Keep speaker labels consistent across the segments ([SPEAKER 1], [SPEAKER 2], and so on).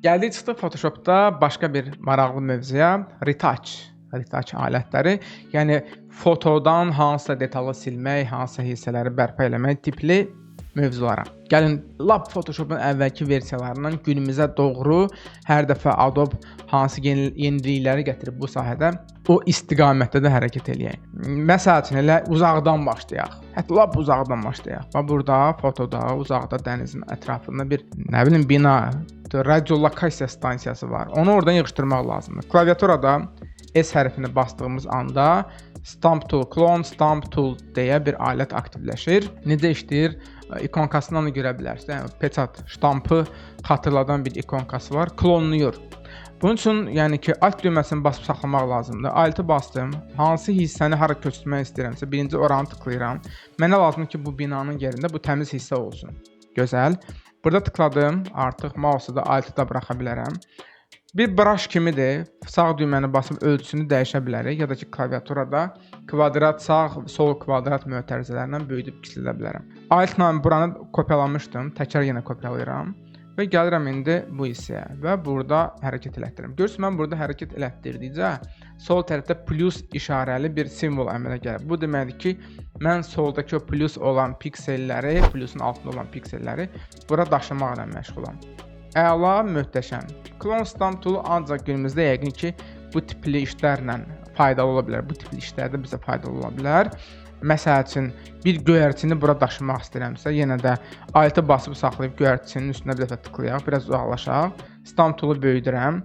[SPEAKER 1] Gəldik çıxdıq Photoshopda başqa bir maraqlı mövzuya, retouch. Retouch alətləri, yəni fotodan hansısa detalı silmək, hansısa hissələri bərpa eləmək tipli mövzulara. Gəlin lap Photoshopun əvvəlki versiyalarından günümüzə doğru hər dəfə Adobe hansı yenilikləri gətirib bu sahədə, o istiqamətdə də hərəkət eləyək. Məsəl üçün elə uzaqdan başlayaq. Hətta lap uzaqdan başlayaq. Bax, burada fotoda uzaqda dənizin ətrafında bir, nə bilim, bina, radiolokasiya stansiyası var. Onu oradan yığışdırmaq lazımdır. Klaviaturada S hərfini bastığımız anda Stamp Tool, Clone Stamp Tool deyə bir alət aktivləşir. Necə işləyir? İkonkasından da görə bilərsiniz. Yəni peçat, ştampı xatırladan bir ikonkası var. Klonlayır. Bunun üçün, yəni ki, Alt düyməsini basıb saxlamaq lazımdır. Altı bastım. Hansı hissəni hara köçürmək istəyirəmsə, birinci oranı tıklayıram. Mənə lazımdır ki, bu binanın yerində bu təmiz hissə olsun. Gözəl. Burada tıkladım. Artıq mouse'u da, Altı da buraxa bilərəm. Bir brush kimidir. Sağ düyməni basıb ölçüsünü dəyişə bilərik ya da ki, klaviaturada kvadrat sağ, sol kvadrat mötərizələrlə böyüdüb kiçildə bilərəm. Alt-la buranı kopyalamışdım. Təkrar yenə kopyalayıram və gəlirəm indi bu hissəyə və burada hərəkət elətdirirəm. Görürsünüz, mən burada hərəkət elətdirdikcə sol tərəfdə plus işarəli bir simvol əmələ gəlir. Bu deməkdir ki, mən soldakı o plus olan pikselləri, plusun altında olan pikselləri bura daşımaqla məşğulam. Əla, möhtəşəm. Clone Stamp Tool ancaq günümüzdə yəqin ki, bu tipli işlərlə faydalı ola bilər. Bu tipli işlərdə bizə faydalı ola bilər. Məsəl üçün, bir göyərçini bura daşımaq istəyirəmsə, yenə də Altı basıb saxlayıb göyərçinin üstünə bir dəfə tıklayaq, biraz uzaqlaşaq. Stamp Toolu böyüdürəm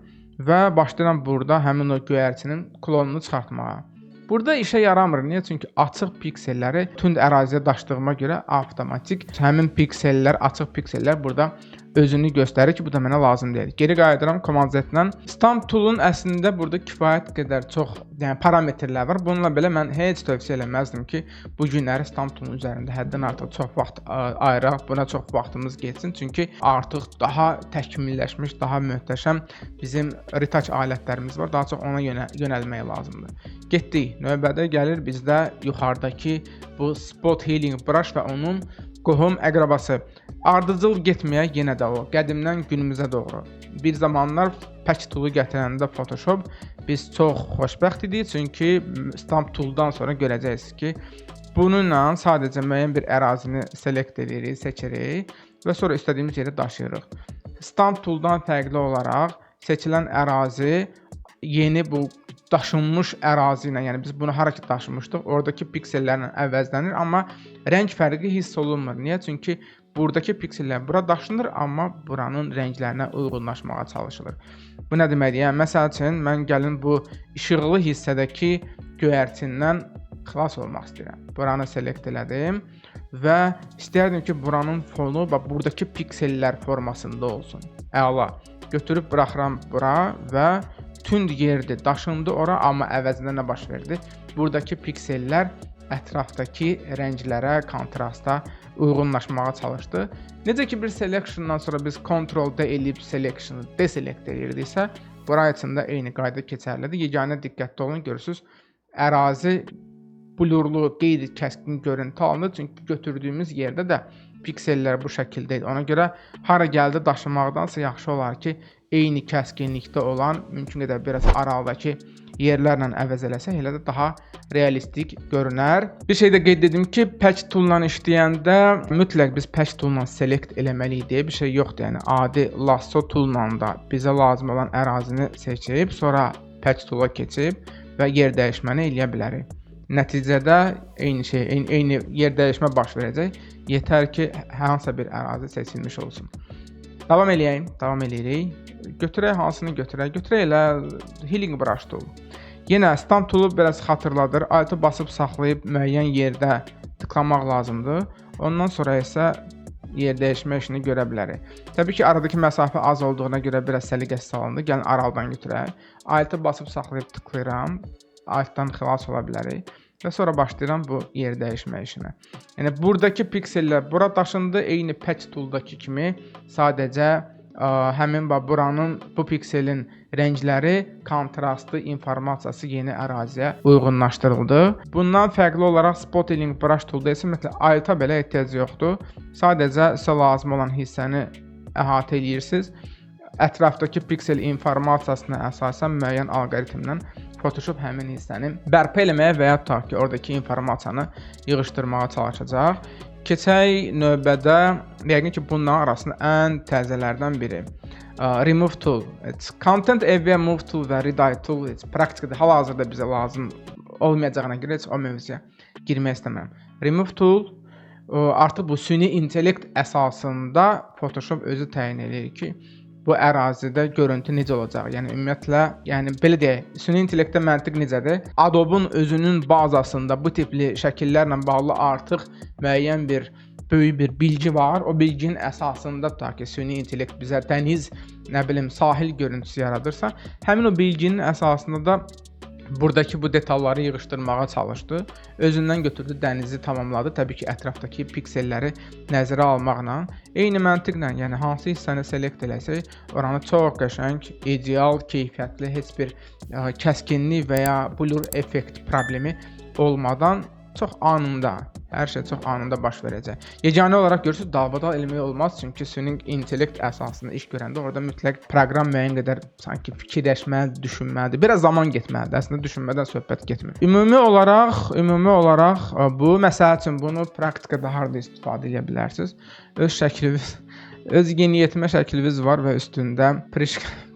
[SPEAKER 1] və başlayıram burada həmin o göyərçinin klonunu çıxartmağa. Burada işə yaramır. Niyə? Çünki açıq pikselləri tünd əraziyə daşıdığıma görə avtomatik həmin piksellər, açıq piksellər burada özünü göstərir ki, bu da mənə lazım deyil. Geri qayıdıram Command Z-lə. Stamp Tool-un əslində burada kifayət qədər çox, yəni parametrlər var. Bununla belə mən heç tövsiyə eləməzdim ki, bu günləri Stamp Tool-un üzərində həddən artıq çox vaxt ayıraq, buna çox vaxtımız getsin. Çünki artıq daha təkmilləşmiş, daha möhtəşəm bizim retouch alətlərimiz var. Daha çox ona yönəlmək lazımdır. Getdik. Növbədə gəlir bizdə yuxarıdakı bu Spot Healing Brush və onun qohum əqrabası. Ardıcıl getməyək, yenə də o qədimdən günümüzə doğru. Bir zamanlar Patch Tool-u gətirəndə Photoshop biz çox xoşbəxt idik, çünki Stamp Tool-dan sonra görəcəksiniz ki, bununla sadəcə müəyyən bir ərazini select edirik, seçirik və sonra istədiyimiz yerə daşıyırıq. Stamp Tool-dan fərqli olaraq seçilən ərazi yeni bu daşınmış ərazi ilə, yəni biz bunu hara ki daşımışdıq, oradakı piksellərlə əvəzlənir, amma rəng fərqi hiss olunmur. Niyə? Çünki buradakı piksellər bura daşınır, amma buranın rənglərinə uyğunlaşmağa çalışılır. Bu nə deməkdir? Yəni məsəl üçün mən gəlin bu işıqlı hissədəki göyərçindən xilas olmaq istəyirəm. Buranı select elədim və istəyərdim ki, buranın fonu bax buradakı piksellər formasında olsun. Əla. Götürüb buraxıram bura və tünd yerdir, daşındı ora, amma əvəzində nə baş verdi? Buradakı piksellər ətrafdakı rənglərə, kontrasta uyğunlaşmağa çalışdı. Necə ki bir selectiondan sonra biz Ctrl D eləyib selection'ı deselect edirdiksə, bura üçün də eyni qayda keçərlidir. Yeganə diqqətli olun, görürsüz, ərazi blurlu, qeyri-kəskin görüntü alınır. Çünki götürdüyümüz yerdə də piksellər bu şəkildə idi. Ona görə hara gəldi daşımaqdansa yaxşı olar ki, eyni kəskinlikdə olan, mümkün qədər biraz aralıdakı yerlərlə əvəz eləsək, elə də daha realistik görünər. Bir şey də qeyd edim ki, Patch Tool-la işləyəndə mütləq biz Patch Tool-la select eləməliyik deyə bir şey yoxdur. Yəni adi Lasso Tool-la da bizə lazım olan ərazini seçib, sonra Patch Tool-a keçib və yer dəyişməni eləyə bilərik. Nəticədə eyni şey, eyni yer dəyişmə baş verəcək. Yetər ki, hansısa bir ərazi seçilmiş olsun. Davam eləyək, davam eləyirik. Götürək, hansını götürək? Götürək elə Healing Brush Tool. Yenə Stamp Tool-u biraz xatırladır. Altı basıb saxlayıb müəyyən yerdə tıklamaq lazımdır. Ondan sonra isə yer dəyişmə işini görə bilərik. Təbii ki, aradakı məsafə az olduğuna görə biraz səliqəsiz salındı. Gəlin aralıdan götürək. Altı basıb saxlayıb tıklayıram. Altdan xilas ola bilərik. Və sonra başlayıram bu yer dəyişmə işinə. Yəni buradakı piksellər bura daşındı, eyni Patch Tool-dakı kimi sadəcə həmin bax buranın, bu pikselin rəngləri, kontrastı, informasiyası yeni əraziyə uyğunlaşdırıldı. Bundan fərqli olaraq Spot Healing Brush Tool-da isə ümumiyyətlə alta belə ehtiyac yoxdur. Sadəcə sizə lazım olan hissəni əhatə eləyirsiniz. Ətrafdakı piksel informasiyasına əsasən müəyyən alqoritmlə Photoshop həmin hissəni bərpa eləməyə və ya tutaq ki, oradakı informasiyanı yığışdırmağa çalışacaq. Keçək növbədə, yəqin ki, bunların arasında ən təzələrdən biri. Remove Tool. It's Content Aware Move Tool və Rewrite Tool. It's praktikada hal-hazırda bizə lazım olmayacağına görə heç o mövzuya girmək istəmirəm. Remove Tool artıq bu süni intellekt əsasında Photoshop özü təyin eləyir ki, bu ərazidə görüntü necə olacaq? Yəni ümumiyyətlə, yəni belə deyək, süni intellektdə məntiq necədir? Adobe-un özünün bazasında bu tipli şəkillərlə bağlı artıq müəyyən bir böyük bir bilgi var. O bilginin əsasında tutaq ki, süni intellekt bizə dəniz, nə bilim, sahil görüntüsü yaradırsa, həmin o bilginin əsasında da buradakı bu detalları yığışdırmağa çalışdı. Özündən götürdü, dənizi tamamladı. Təbii ki, ətrafdakı pikselləri nəzərə almaqla. Eyni məntiqlə, yəni hansı hissəni select eləsək, oranı çox qəşəng, ideal, keyfiyyətli, heç bir kəskinlik və ya blur effekt problemi olmadan çox anında, hər şey çox anında baş verəcək. Yeganə olaraq görürsüz, dalbadal eləmək olmaz, çünki süni intellekt əsasında iş görəndə orada mütləq proqram müəyyən qədər sanki fikirləşməlidir, düşünməlidir. Biraz zaman getməlidir. Əslində düşünmədən söhbət getmir. Ümumi olaraq bu məsəl üçün bunu praktikada harda istifadə edə bilərsiniz? Öz şəkliniz, öz yeniyetmə şəkliniz var və üstündə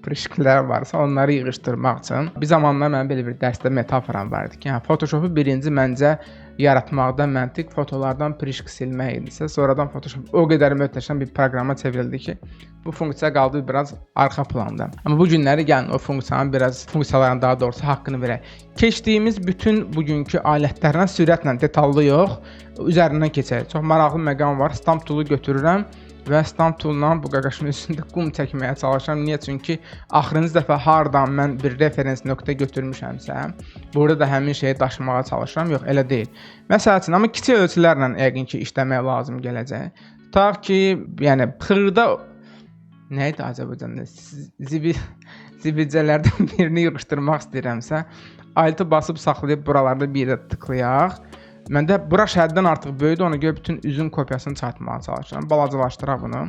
[SPEAKER 1] prişklər varsa, onları yığışdırmaq üçün. Bir zamanlar mənim belə bir dərsdə metaforam var idi ki, yəni Photoshopu birinci məncə yaratmaqda məntiq fotolardan prişk silmək idisə, sonradan Photoshop o qədər möhtəşəm bir proqrama çevrildi ki, bu funksiya qaldı biraz arxa planda. Amma bu günləri gəlin o funksiyanın biraz, funksiyaların daha doğrusu haqqını verək. Keçdiyimiz bütün bugünkü alətlərlə sürətlə, detallı yox, üzərindən keçək. Çox maraqlı məqam var. Stamp tool-u götürürəm və stamp tool-la bu qaqaşın üstündə qum çəkməyə çalışıram. Niyə? Çünki axırıncı dəfə hardan mən bir referens nöqtə götürmüşəmsə, burada da həmin şeyi daşımağa çalışıram. Yox, elə deyil. Məsəl üçün, amma kiçik ölçülərlə yəqin ki, işləmək lazım gələcək. Tutaq ki, yəni xırda nə idi Azərbaycanda? Zibilcələrdən birini yığışdırmaq istəyirəmsə, Alt-ı basıb saxlayıb buralarda bir yerə tıklayaq. Məndə brush həddən artıq böyüdü, ona görə bütün üzün kopyasını çatmağa çalışıram. Balacalaşdıraq bunu.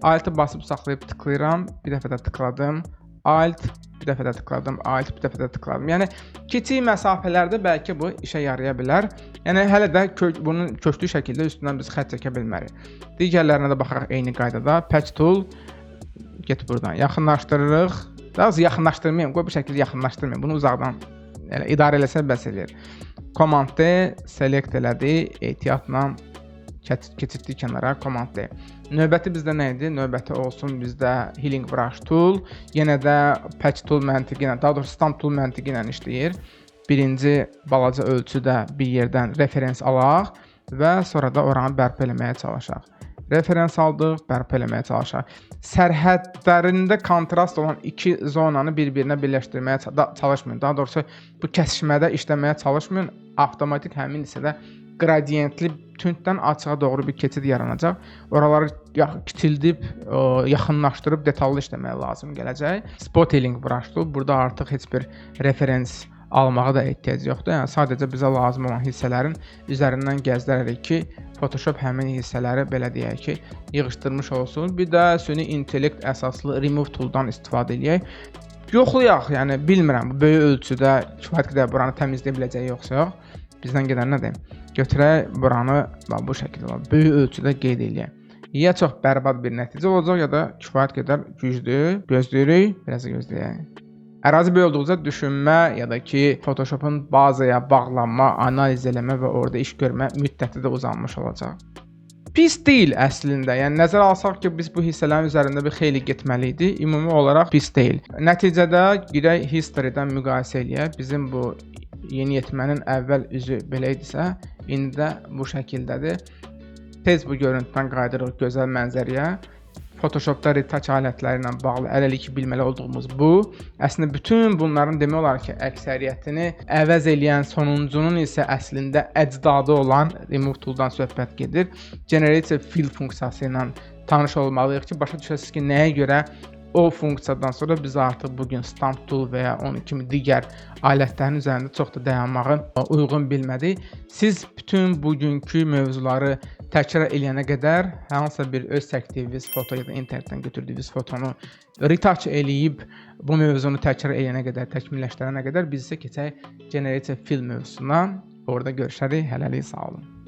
[SPEAKER 1] Alt-ı basıb saxlayıb tıklayıram. Bir dəfə də tıkladım. Alt, bir dəfə də tıkladım. Alt, bir dəfə də tıkladım. Yəni kiçik məsafələrdə bəlkə bu işə yaraya bilər. Yəni hələ də bunun köklü şəkildə üstündən biz xətt çəkə bilmərik. Digərlərinə də baxaq eyni qaydada. Patch tool, get buradan. Yaxınlaşdırırıq. Daha doğrusu yaxınlaşdırmayım. Qoy bu şəkildə yaxınlaşdırmayım. Bunu uzaqdan elə idarə eləsə bəs eləyir. Command D select elədi, ehtiyatla keçirtdik kənara, Command D. Növbəti bizdə nə idi? Növbəti olsun bizdə Healing Brush Tool. Yenə də Patch Tool məntiqi ilə, daha doğrusu Stamp Tool məntiqi ilə işləyir. Birinci balaca ölçüdə bir yerdən referens alaq və sonra da oranı bərpa eləməyə çalışaq. Referens aldıq, bərpa eləməyə çalışaq. Sərhədlərində kontrast olan iki zonanı bir-birinə birləşdirməyə çalışmayın. Daha doğrusu bu kəsişmədə işləməyə çalışmayın. Avtomatik həmin hissədə qradientli tünddən açığa doğru bir keçid yaranacaq. Oraları kiçildib, yaxınlaşdırıb detallı işləməyə lazım gələcək. Spot Healing Brush-dur. Burada artıq heç bir referens almağa da ehtiyac yoxdur. Yəni sadəcə bizə lazım olan hissələrin üzərindən gəzdirərik ki, Photoshop həmin hissələri belə deyək ki, yığışdırmış olsun. Bir də süni intellekt əsaslı Remove Tool-dan istifadə eləyək. Yoxlayaq, yəni bilmirəm bu böyük ölçüdə kifayət qədər buranı təmizləyə biləcək yoxsa yox. Bizdən gedən nədir? Götürək buranı bax bu şəkildə bax, böyük ölçüdə qeyd eləyək. Ya çox bərbad bir nəticə olacaq, ya da kifayət qədər güclü. Gözləyirik, biraz da gözləyək. Ərazi böyük olduqca düşünmə ya da ki, Photoshopun bazaya bağlanma, analiz eləmə və orada iş görmə müddəti də uzanmış olacaq. Pis deyil əslində. Yəni nəzərə alsaq ki, biz bu hissələrin üzərində bir xeyli getməli idi. Ümumi olaraq pis deyil. Nəticədə girək history-dən müqayisə eləyək. Bizim bu yeniyetmənin əvvəl üzü belə idisə, indi də bu şəkildədir. Tez bu görüntüdən qayıdırıq gözəl mənzərəyə. Photoshopda retouch alətləri ilə bağlı hələlik bilməli olduğumuz bu. Əslində bütün bunların demək olar ki, əksəriyyətini əvəz eləyən, sonuncunun isə əslində əcdadı olan Remove Tool-dan söhbət gedir. Generative Fill funksiyası ilə tanış olmalıyıq ki, başa düşəsiniz ki, nəyə görə O funksiyadan sonra biz artıq bu gün Stamp Tool və ya onun kimi digər alətlərin üzərində çox da dayanmağı uyğun bilmədik. Siz bütün bugünkü mövzuları təkrar eləyənə qədər hansısa bir öz çəkdiyiniz foto ya da internetdən götürdüyünüz fotonu retouch eləyib bu mövzunu təkrar eləyənə qədər, təkmilləşdirənə qədər biz isə keçək Generative Fill mövzusuna. Orada görüşərik. Hələlik sağ olun.